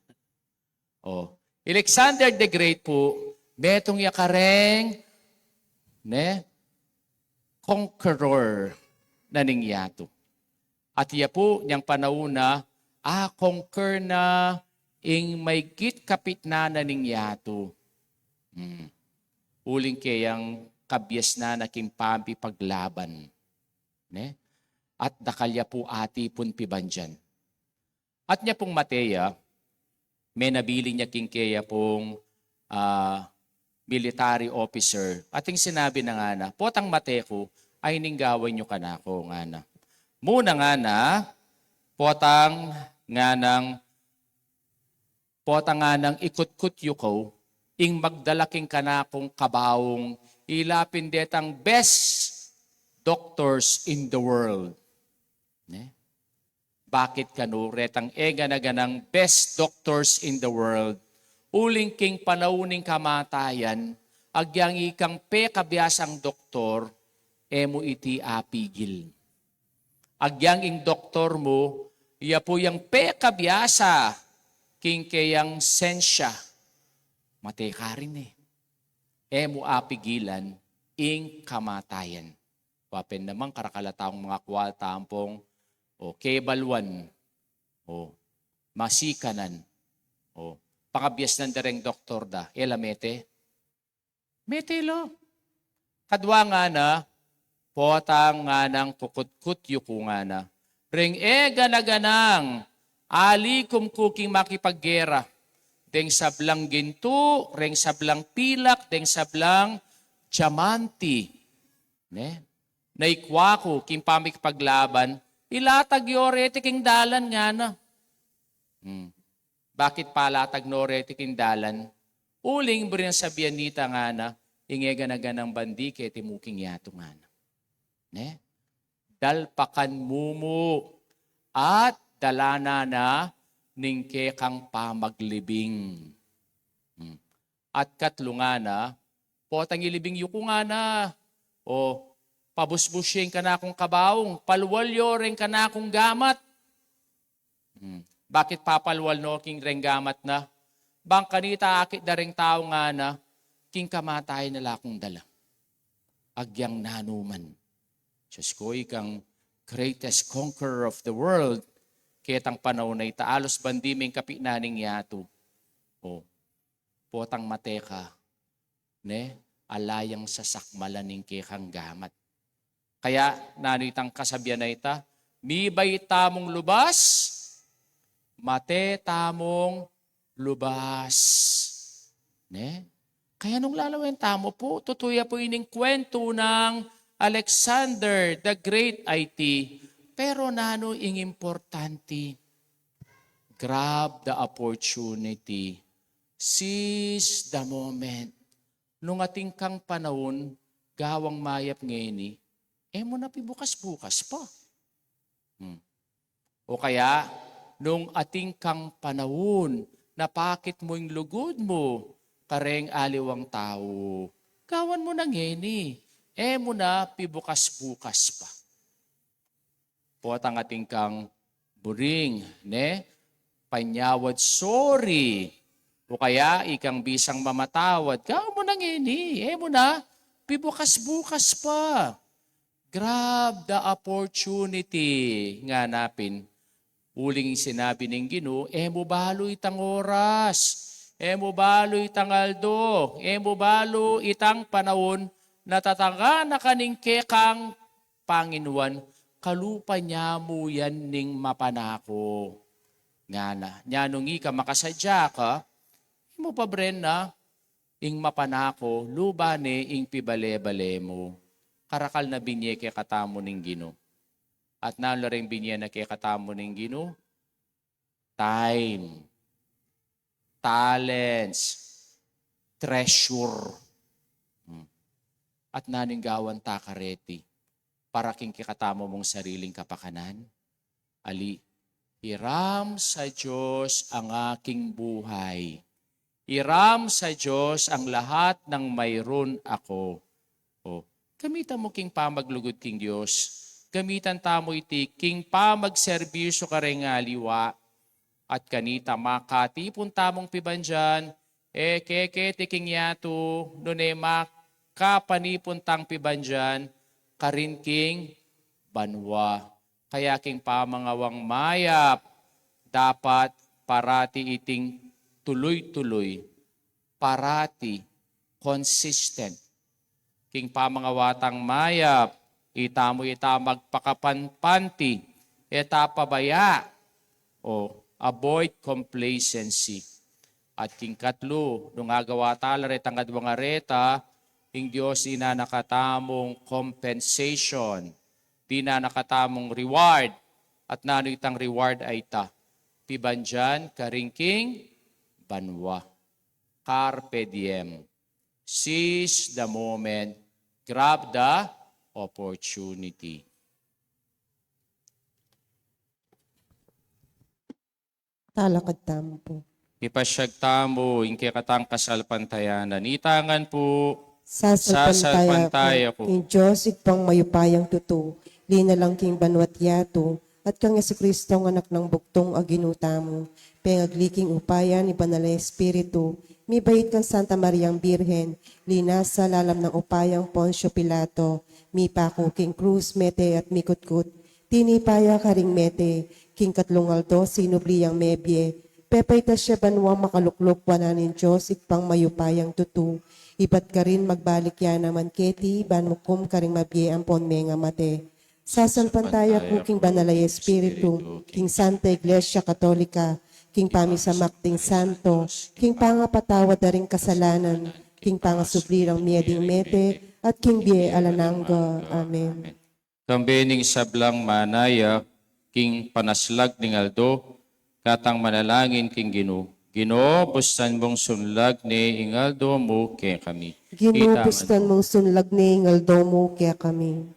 O, Alexander the Great pu, metung ya kareng, ne, conqueror na ning yatu. At iya pu, niyang panaun na, a-conquer na ing maygit kapitnan na ning yatu. Hmm. Uling keyang kabiasnan na king pamipaglaban. Ne? At dakal ya pu atipun pibandian. At nya pung mate ya, menabilin ya king keya pung, ah, military officer. At ing sinabi na ngana, "Potang mate ku, ayni ing gawan yu kanaku?" ngana. Muna ngana, potang nganang, potang nganang ikutkut yu ku, ing magdala king kanakung kabaung, ila pin detang best doctors in the world. Ne? Bakit kanu retang e gana-ganang best doctors in the world? Uling king panaun ning kamatayan, agyang ikang pekabiasang doktor, e mu iti apigil. Agyang ing doktor mu, iya pu yang pekabiasa king keyang sensya, mate ka rin e. E mu apigilan ing kamatayan. Wa pin naman karakal a taung mangakwal tampong, o, kebaluan, o, masikanan, o, pangabiasnan da reng doktor da, e la mete? Mete la. Kadwa ngana, potang nganang kukutkut yu ku ngana, reng e gana-ganang alikum ku king makipaggera, deng sablang gintu, reng sablang pilak, deng sablang diamante. Ne? Na ikwa ku king pamikipaglaban, ilatag yo reti king dalan ngana. Hmm. Bakit palatag no reti king dalan? Uling buri nang sabian nita ngana, ing e gana-ganang bandi keti mu king yatu ngana. Ne? Dalpakan mu mu at dalanan na ning kekang pamaglibing. Hmm. At katlu ngana, potang ilibing yu ku ngana, o pabusbus ye ing kanakung kabaung, palwal yo reng kanakung gamat. Hmm. Bakit papalwal no king reng gamat na? Bang kanita akit da reng tau ngana, king kamatayan na la kung dala. Agyang nanu man. Diyos ko, ikang greatest conqueror of the world, ketang panaun a ita, alus bandi me ing kapitnan ning yatu. O, potang mate ka, ne? Ala yang sasakmalan ing kekang gamat. Kaya nanu itang kasabian a ita, mibait tamung lubas, mate tamung lubas. Ne? Kaya nung lalawen tamu pu, tutu ya pu ining kwentu nang Alexander the Great a iti. Pero nanu ing importante? Grab the opportunity. Seize the moment. Nung atin kang panaun, gawang mayap ngeni, e mu na pibukas-bukas pa. Hmm. O kaya, nung atin kang panaun, napakit mu ing lugud mu kareng aliwang tau, gawan mu na ngeni, e mu na pibukas-bukas pa. Potang atin kang buring, ne? Panyawad, sorry. O kaya, ikang bisang mamatawad, gawan mu na ngeni, e mu na pibukas-bukas pa. Grab the opportunity, ngana pin. Uling sinabi ning Ginu, e mu balu itang oras, e mu balu itang aldo, e mu balu itang panaun, na tatagan na ka ning kekang Panginuan, kalupa nya mu yan ning mapanako. Ngana, nya nung ika makasadya ka, e mu pabren na ing mapanako, luba ne ing pibale-bale mu. Karakal na binye kekatamu ning Ginu. At nanu la reng binye na kekatamu ning Ginu? Time, talents, treasure. Hmm. At nanu ing gawan ta kareti para king kekatamu mung sariling kapakanan? Ali, hiram sa Dios ang aking buhay. Hiram sa Dios ang lahat ng mayroon ako. O, gamitan mu king pamaglugud king Dios, gamitan tamu iti king pamagserbisyu kareng aliwa, at kanita makatipun tamung pibandian, e keketi king yatu, nune makapanipun tang pibandian karin king banua. Kaya king pamangawang mayap, dapat parati iting tuluy-tuluy, parati, consistent. King pamangawa tang mayap, itamu ita magpakapanpanti, e ta pabaya, o avoid complacency. At king katlu, nung agawa tala retang adwang areta, ing Dios dinan na katamung compensation, dinan na katamung reward, at nanu itang reward a ita? Pibandian karin king banua. Carpe diem. Seize the moment. Grab the opportunity. Talakad tamu pu. Ipasyag tamu ing kekatang kasalpantayanan. Itangan pu. Sasalpantaya ku king Dios Ibpang mayupayang tutu, linalang king banua't yatu, at kang Jesucristo, Anak nang bugtung a Ginu tamu, pengagli king upaya ning Banal a Espiritu, mibait kang Santa Mariang Birhen, linasa lalam nang upayang Poncio Pilato, mipaku king krus, mete at mikutkut, tinipa ya karing mete, king katlung aldo sinubli yang mebie, pepaitas ya banua, makalukluk wanan ning Dios Ibpang mayupayang tutu, ibat karin magbalik ya naman keti ban mukum karing mabie ampon mengamate. Sasalpantaya ku king Banal a Espiritu, king Santa Iglesia Katolika, king pamisamak ding santo, king pangapatawad da ring kasalanan, king pangasubli rang mie ding mete, at king bie alang angga. Amen. Kambe ning sablang manaya king panaslag ning aldo, katang manalangin king Ginu. Ginu, bustan mung sunlag ne ing aldo mu kekami. Ginu, bustan mung sunlag ne ing aldo mu kekami.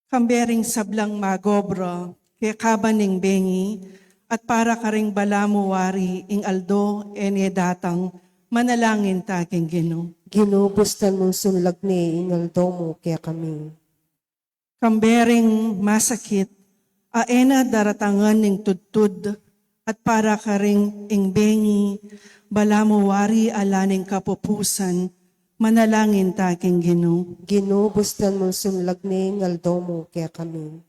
Kambe ring sablang magobra kekaban ning bengi, at para karing balamu wari ing aldo e ne datang, manalangin ta king Ginu. Ginu, bustan mung sunlag ne ing aldo mu kekami. Kambe ring masakit a e na daratangan ning tudtud, at para karing ing bengi, balamu wari ala ning kapupusan, manalangin ta king Ginu. Ginu, bustan mung sunlag ne ing aldo mu kekami.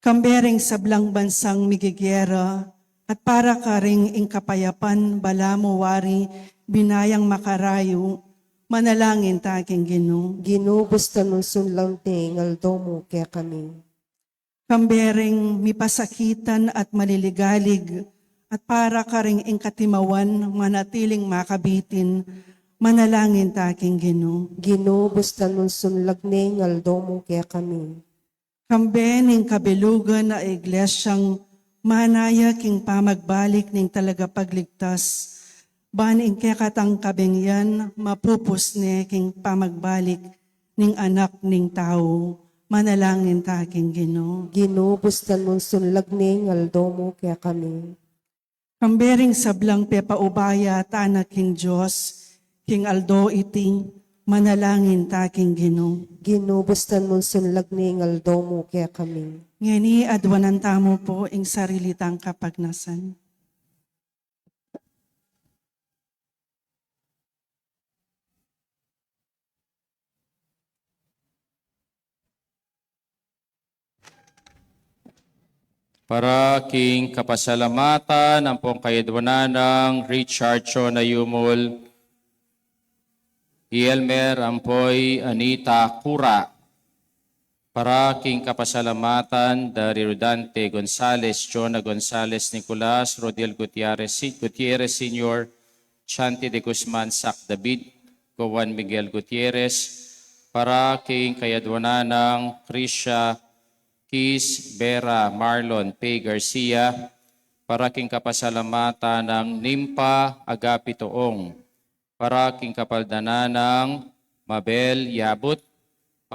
Kambe ring sablang bansang migigera, at para karing ing kapayapan balamu wari binayang makarayu, manalangin ta king Ginu. Ginu, bustan mung sunlag ne ing aldo mu kekami. Kambe ring mipasakitan at maliligalig, at para karing ing katimawan manatiling makabitin, manalangin ta king Ginu. Ginu, bustan mung sunlag ne ing aldo mu kekami. Kambe ning kabilugan a iglesyang manaya king pamagbalik ning Talagapagligtas, ban ing kekatang kabengian mapupus ne king pamagbalik ning Anak ning Tau, manalangin ta king Ginu. Ginu, bustan mung sunlag ne ing aldo mu kekami. Kambe ring sablang pepaubaya tana king Dios king aldo iti, manalangin ta king Ginu. Ginu, bustan mung sunlag ne ing aldo mu kekami. Ngeni aduanan tamu pu ing sarili tang kapagnasan. Para king kapasalamatan ampong kayaduanan nang Richard Chona Yumul, Elmer ampoy Anita Kura. Para king kapasalamatan da ri Rodante Gonzales, Jonah Gonzales, Nicolas Rodel Gutierrez, Si-, Gutierrez Senior, Chanti de Guzman, Sac David, Gowan Miguel Gutierrez. Para king kayaduanan nang Krisha, Kis, Vera, Marlon, Pei Garcia. Para king kapasalamatan nang Nimpa Agapito Ong. Para king kapaldanan nang Mabel Yabut,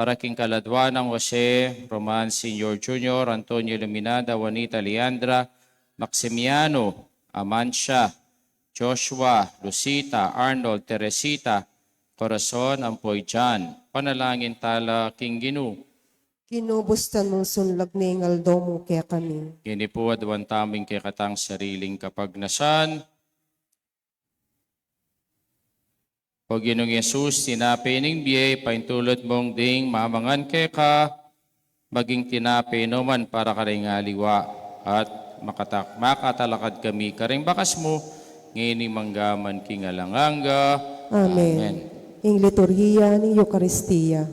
para king kaladua nang Jose, Roman Senior Junior, Antonio Iluminada, Juanita Leandra, Maximiano, Amancia, Joshua, Lucita, Arnold, Teresita, Corazon, ampo i John. Panalangin tala king Ginu. Ginu, bustan mung sunlag ning aldo mu kekami. Ngeni pu, aduan tamu ing kekatang sariling kapagnasan. O Ginung Jesus, tinape ning bie, paintulud mung ding mamangan keka, maging tinape no man para karing aliwa, at makatak-, makatalakad kami karing bakas mu, ngeni manggaman king alang angga. Amen. Amen. Ing liturhiya ning Eukaristia.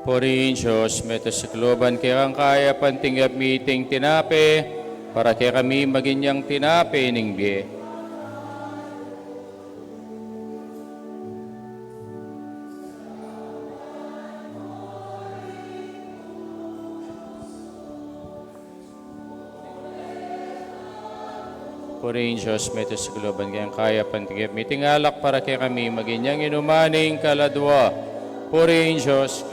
Purihin Dios, meto sa kaluban kekang kayapan tinggap mi iting tinape, para kekami maging yang tinape ning bie. Purihin Dios, meto sa kaluban kekang kayapan tinggap mi iting alak, para kekami maging yang inuman ning kaladua. Purihin Dios.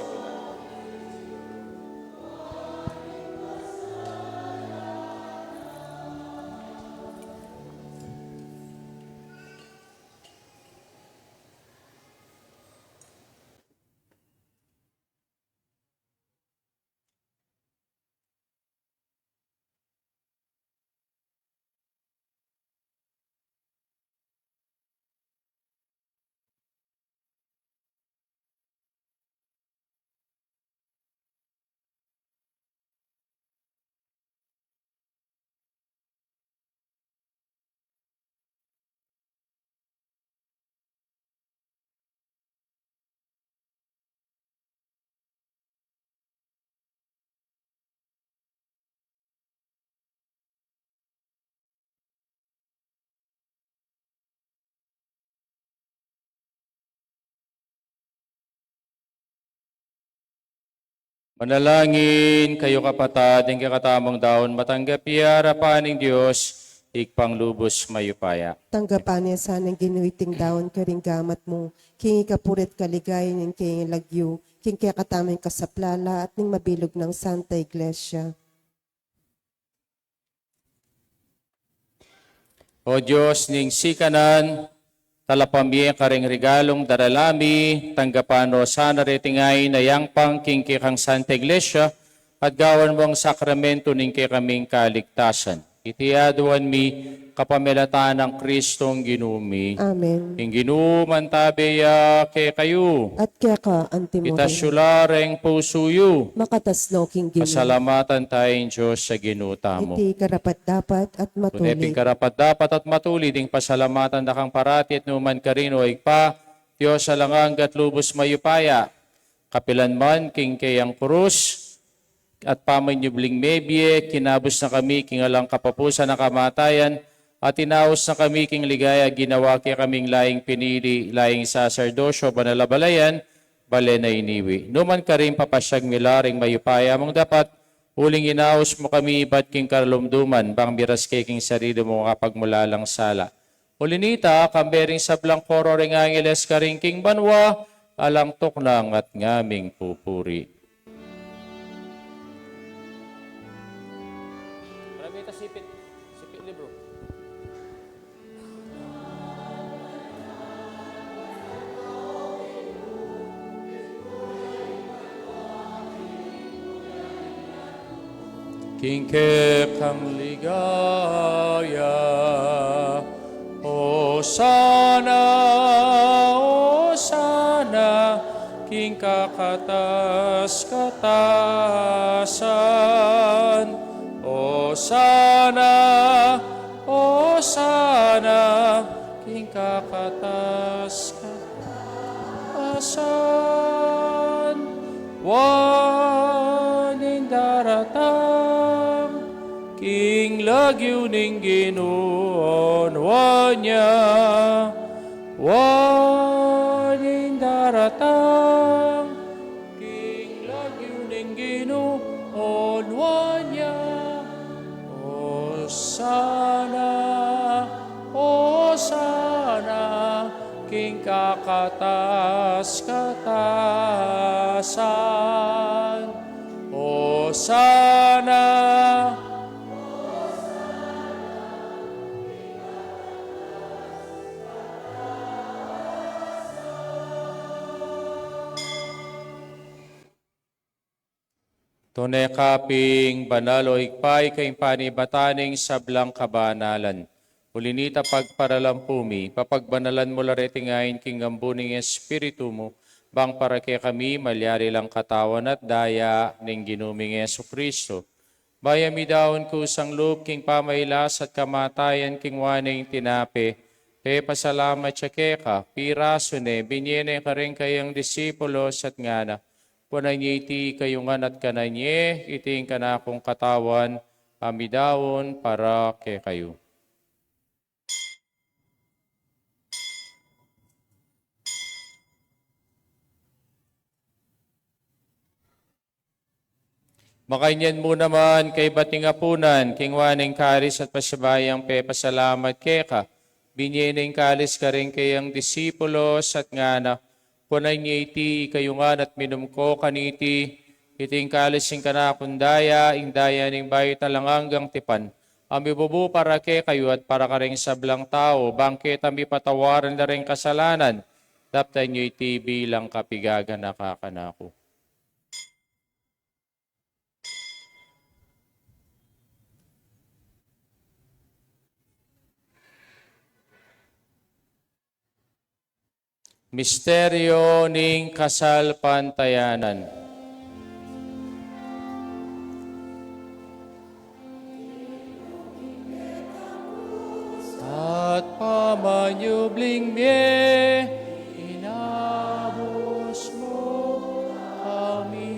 Manalangin kayu, kapatad, ing kekatamung daun matanggap ya arapan ning Dios, Ibpang lubus mayupaya. Tanggapan na sana ning Ginu iting daun karing gamat mu, king ikapuri't kaligayan ning kayang lagyu, king kekatamung kasaplalan at ning mabilug nang Santa Iglesia. O Dios ning sikanan, Talapamie karing regalung darala mi, tanggapan no sana reting ain a yangpang king kekang Santa Iglesia, at gawan mong sakramento ning kekaming kaligtasan. Iti aduan mi kapamilatan nang Kristong Ginu mi. Amen. Ing Ginu mantabe ya kekayu. At keka antimurin. Itas yu la ring pusu yu. Makatas no king Ginu. Pasalamatan taya ing Dios a Ginu tamu. Iti karapat-dapat at matulid. Tune pin karapat-dapat at matulid ing pasalamatan da kang parati at nukaman karin, o Ibpa, Dios a alang angga at lubus mayupaya. Kapilan man king keyang krus at pamanyubling mebie, kinabus na kami king alang kapapusan a kamatayan, at inaus na kami king ligaya, ginawa kekaming laing pinili, laing saserdosyo, banal a balayan, bale na iniwi. Nukaman karin papasyag mi la ring mayupaya mung dapat, uling inaus mu kami ibat king karalumduman, bang miras ke king sarili mung kapagmulalang sala. Uli nita, kambe ring sablang koro ring angeles karin king banua, alang tuknang at ngaming pupuri. Ramita, sipit. Sipit libro. King kekang ligaya. Osana, osana, king kakatas-katasan. Osana, osana, king kakatas-katasan. Wa ning daratang king lagyu ning Ginu, onuan ya. Wa ning daratang king lagyu ning Ginu, onuan ya. Osana, osana, king kakatas-katasan. Osana. Tune ka pin banal, o Ibpa, ika ing panibatan ning sablang kabanalan. Uli nita, pagparalampu mi, papagbanalan mu la reting ain king ambu ning Espiritu mu, bang para kekami malyari lang katawan at daya ning Ginu ming Jesucristo. Bayu mi daun kusang lub king pamailas at kamatayan, kinua ne ing tinape, pepasalamat ya keka, pirasu ne, binie ne karing kayang disipulos at ngana: Kuanan ye iti kayu ngan at kanan ye, iti ing kanakung katawan a midaun para kekayu. Makanyan mu naman kaybat ning apunan, kinua ne ing kalis at pasibayu yang pepasalamat keka, binie ne ing kalis karing kayang disipulos at ngana: Kuanan ye iti kayu ngan at minum ko kaniti, iti ing kalis ning kanakung daya, ing daya ning bayu at alang anggang tipan, a mibubu para kekayu at para karing sablang tau, bang keta mipatawaran la ring kasalanan. Daptan ye iti bilang kapigaganaka kanaku. Misteryo ning kasalpantayanan. At pamanyubling mie, inabus mu kami.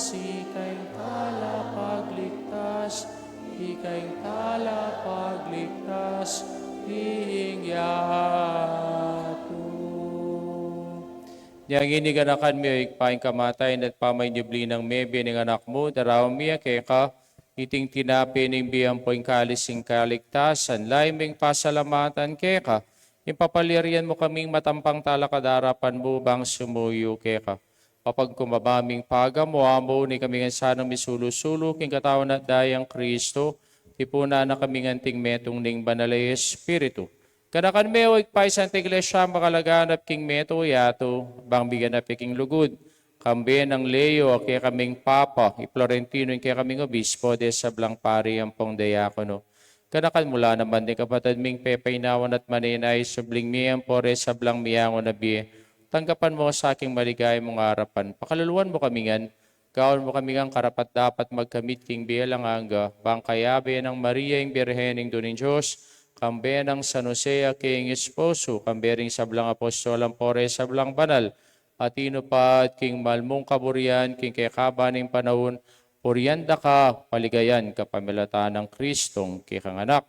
Ika ing talapagligtas, ika ing talapagligtas, ika ing talapagligtas ning yatu. Nya ngeni ganakan mi, o Ibpa, ing kamatayan at pamanyubli nang mebie ning Anak mu, daraun mi ya keka iting tinape ning bie ampo ing kalis ning kaligtasan, lalu ming pasalamatan keka, ing papalyarian mu kaming matampang talakad king arapan mu bang sumuyu keka. Kapag kumaba ming pagamu-amu, nung ikami ngan sanang misulu-sulu king katawan at dayang Kristo, Tipunan na kami ngan king metung ning Banal a Espiritu. Ganakan me, o Ibpa, ing Santa Iglesia makalaganap king meto yatu, bang miganap ya king lugud, kambe nang Leo a kekaming Papa, i Florentino ing kekaming Obispo, de sablang pari ampong diakono. Ganakan mu la naman ding kapatad ming pepainawan at manenaya king subling mie, ampo re sablang miangu na bie. Tanggapan mu sa king maligaya mung arapan. Pakaluluan mu kami ngan, gawan mu kami ngan karapat-dapat magkamit king bie alang angga, bang kayabe nang Maria ing Birhen Indu ning Dios, kambe nang San Jose a keyang esposo, kambe ring sablang apostol ampo re sablang banal a tinupad king mal mung kaburian king kekaban ning panaun, purian da ka paligayan kapamilatan nang Kristong kekang Anak.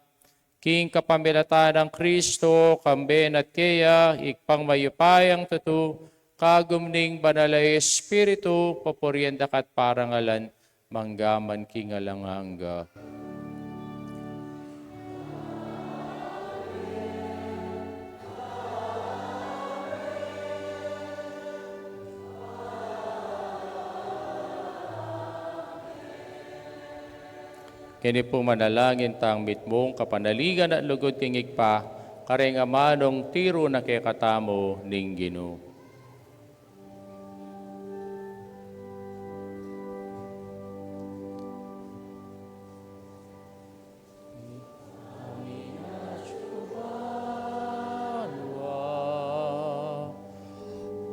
King kapamilatan nang Kristo, kambe na at keya, Ibpang mayupayang tutu, kagum ning Banal a Espiritu, papurian da ka at parangalan, mangga man king alang angga. Keni pu manalangin tang mitmung kapanaligan at lugud king Ibpa, kareng amanung tiru na kekatamu ning Ginu.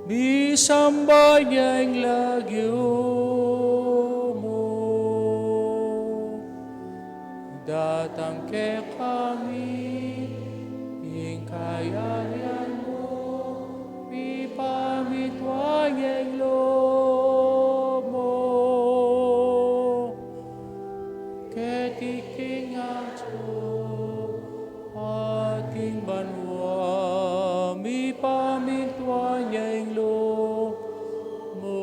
Misamban ya ing lagyu mu, datang kekami ing kayarian mu, mipamintuan ya ing lub mu keti king atsu at king banua. Mipamintuan ya ing lub mu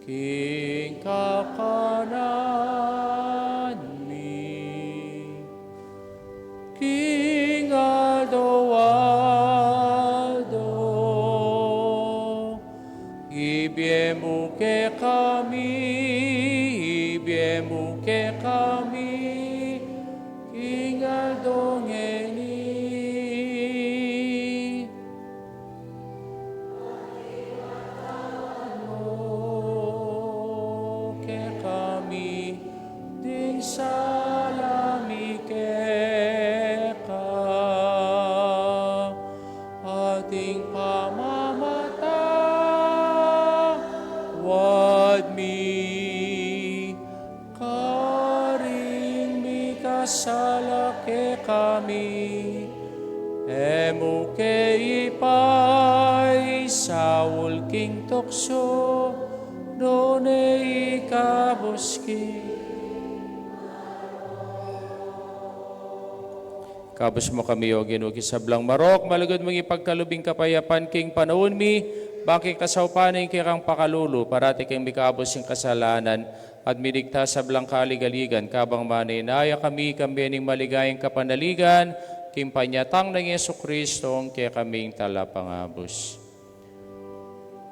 king kakanan mi king aldo-aldo. Ibie mu kekami, ibie mu kekami king aldo ngeni. Kekami ding sala mi keka, at ing pamamatawad mi karing mikasala kekami. E mu ke ipaisaul king tuksu, nune ikabus king Ikabus mu kami, O Ginu, king sablang marok, malugud mung ipagkalub ing kapayapan king panaun mi, bang king kasaupan ning kekang pakalulu, parati kaming mikabus king kasalanan, at miligtas sablang kaligaligan, kabang manenaya kami, kambe ning maligayang kapanaligan, king panyatang nang Jesucristo, ing kekaming Talapangabus.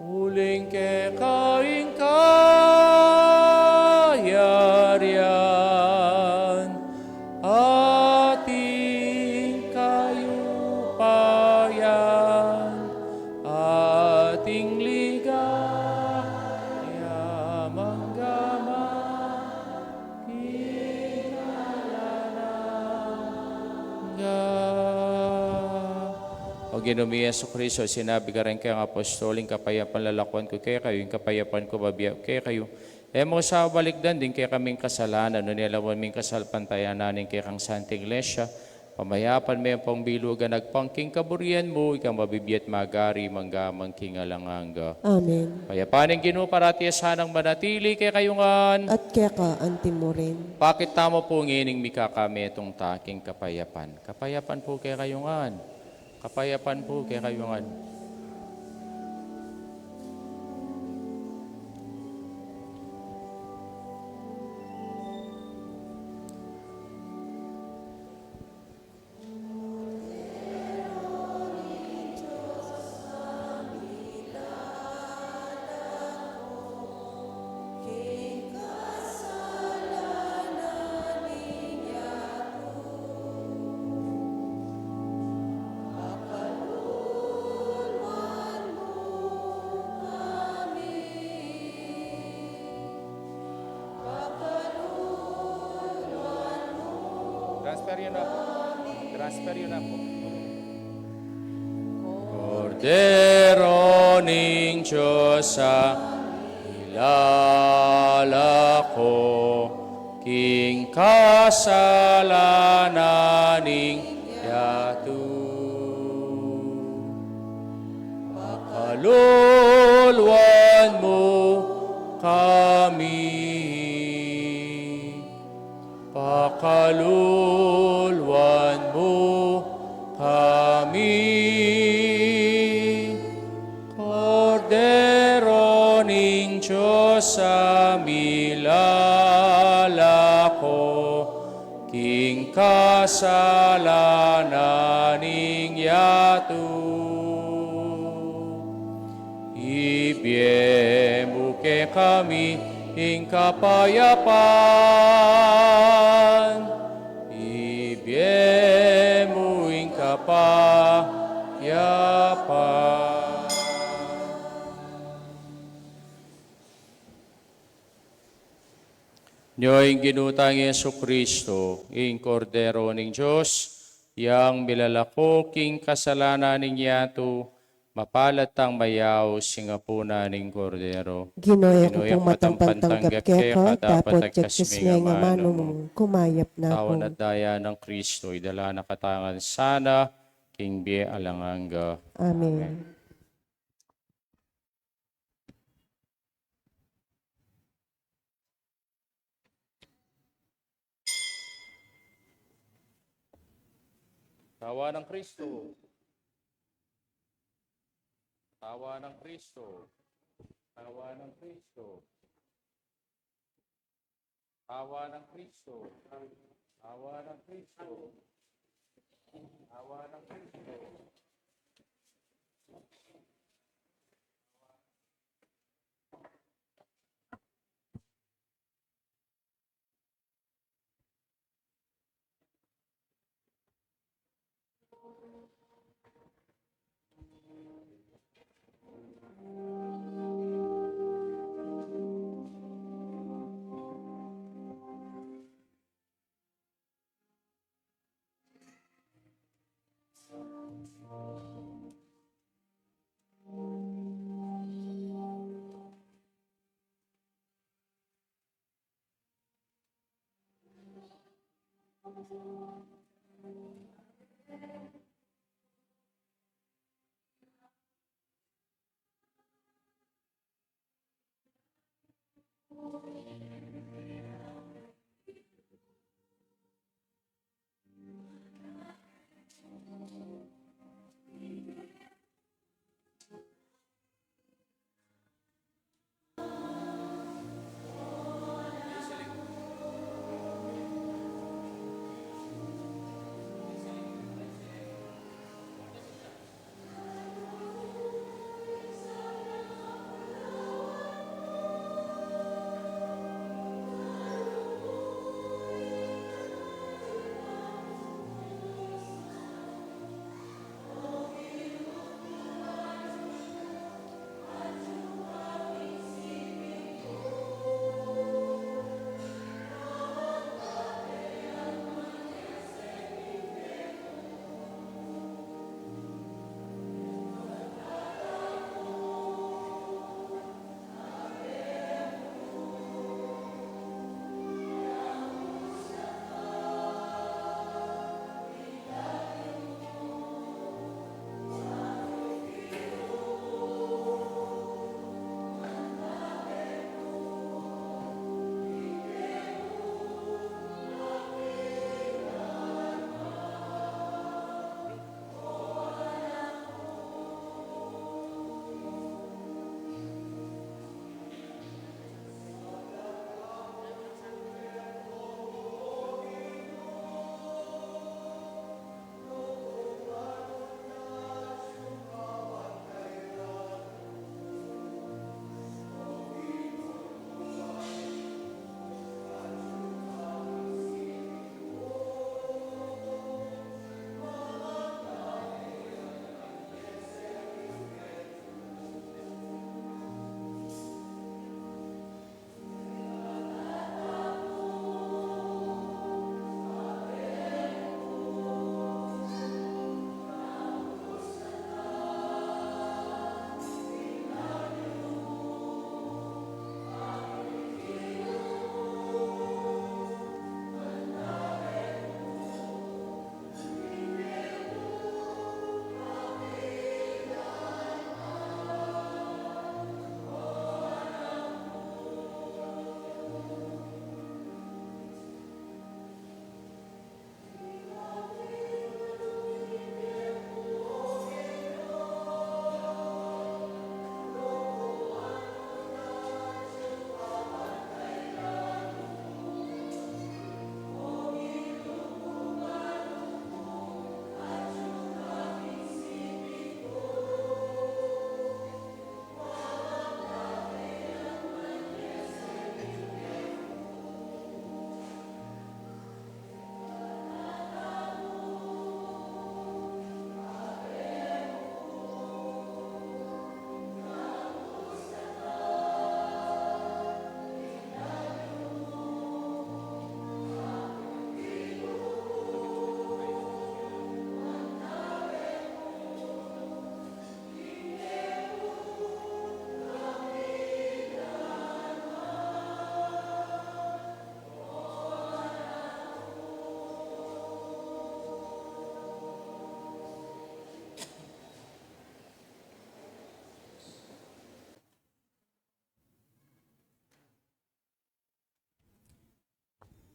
Uling keka ing kayarian, at ing kayupayan, at ing ligaya, mangga man king alang angga. O Ginu mi Jesucristo, sinabi mu kareng kekang apostol, ing kapayapan lalakwan ku kekayu, ing kapayapan ku bibie ku kekayu. E mu sa balikdan ding kekaming kasalanan, nune lawan me ing kasalpantayanan ning kekang Santa Iglesia, pamayapan me ampong bilugan agpang king kaburian mu, ikang mabibie at magari, mangga man king alang angga. Amen. Ing kapayapan ning Ginu parati ya sanang manatili kekayu ngan. At keka anti mu rin. Pakit tamu pu ngening mikakametung ta king kapayapan. Kapayapan pu kekayu ngan. Kapayapan pu kekayu ngan. Transfer yu na po. Transfer yu na po. Kordero ning Dios, a milalako king kasalanan ning yatu. Pakaluluan mu kami. Pakaluluan mu kami. Kordero ning Dios, a milalako king kasalanan ning yatu. Ibie mu kekami ing kapayapan. Ibie mu ing kapayapan. Nyo ing Ginu tang Jesucristo, ing Kordero ning Dios, yang milalako king kasalanan ning yatu, mapalad tang mayaus king apunan ning Kordero. Ginu, e ku pung matampan tanggap keka, dapot agkas me ing amanu mu, kumayap na ku. Awan at daya nang Kristo, idala na katamu ngan sana king bie alang angga. Amen. Katawan nang Kristo. Katawan nang Kristo. Katawan nang Kristo. Katawan nang Kristo. Katawan nang Kristo. Katawan nang Kristo.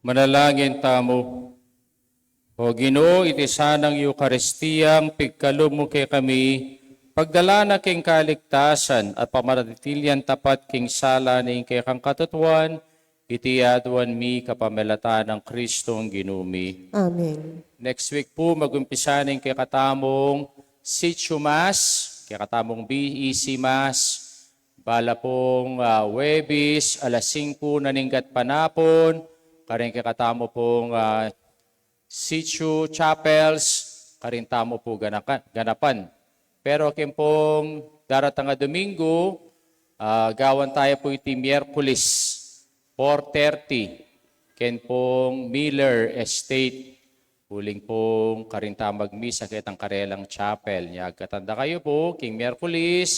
Manalangin tamu. O Ginu, iti sanang Eukaristiyang pigkalub mu kekami, pagdala na king kaligtasan at pamanatilyan tapat king sala ning kekang katutuan, iti aduan mi kapamilatan nang Kristong Ginu mi. Amen. Next week pu, magumpisa na ing kekatamung Sitio Mass, kekatamung B E C Mass, bala pung, ah, Huwebes, alas singku na ning gatpanapun, karing kekatamu pung, ah, Sitio Chapels, karin tamu pu ganaka-, ganapan. Pero king pung daratang a Domingo, ah, gawan taya pu iti Miyerkules, four thirty, ken pung Miller Estate. Uling pung karin ta magmisa ketang karelang chapel. Nya agkatan da kayu pu, king Miyerkules,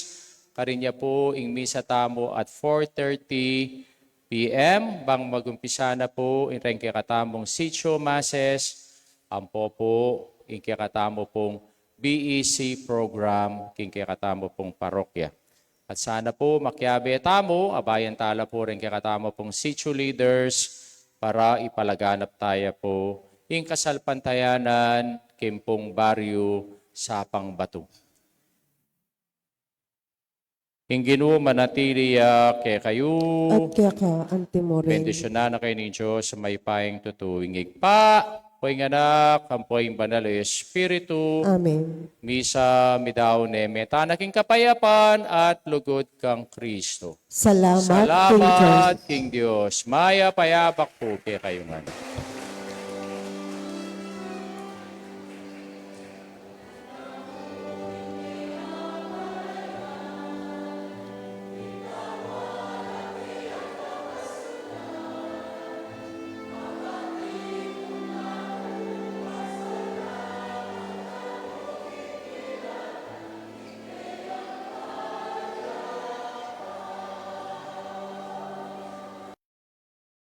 karin ya pu ing misa tamu at four thirty P M, bang magumpisa na pu ing reng kekatamung Sitio Masses, ampo pu ing kekatamu pung B E C program, king kekatamu pung parokya. At sana pu, makiabe tamu, abayan tala pu ring kekatamu pung Sitio leaders, para ipalaganap taya pu ing kasalpantayanan, king pung baryu Sapang Batu. Ing Ginu manatili ya kekayu. At keka antimurin. Bendisyunan na kayu ning Dios a mayupayang tutu, ing Ibpa, ampo ing Anak, ampo ing Banal a Espiritu. Amen. Misa midaun ne, meta na king kapayapan at lugud kang Kristo. Salamat king Dios. Salamat king Dios. Mayap a yabak pu kekayu ngan.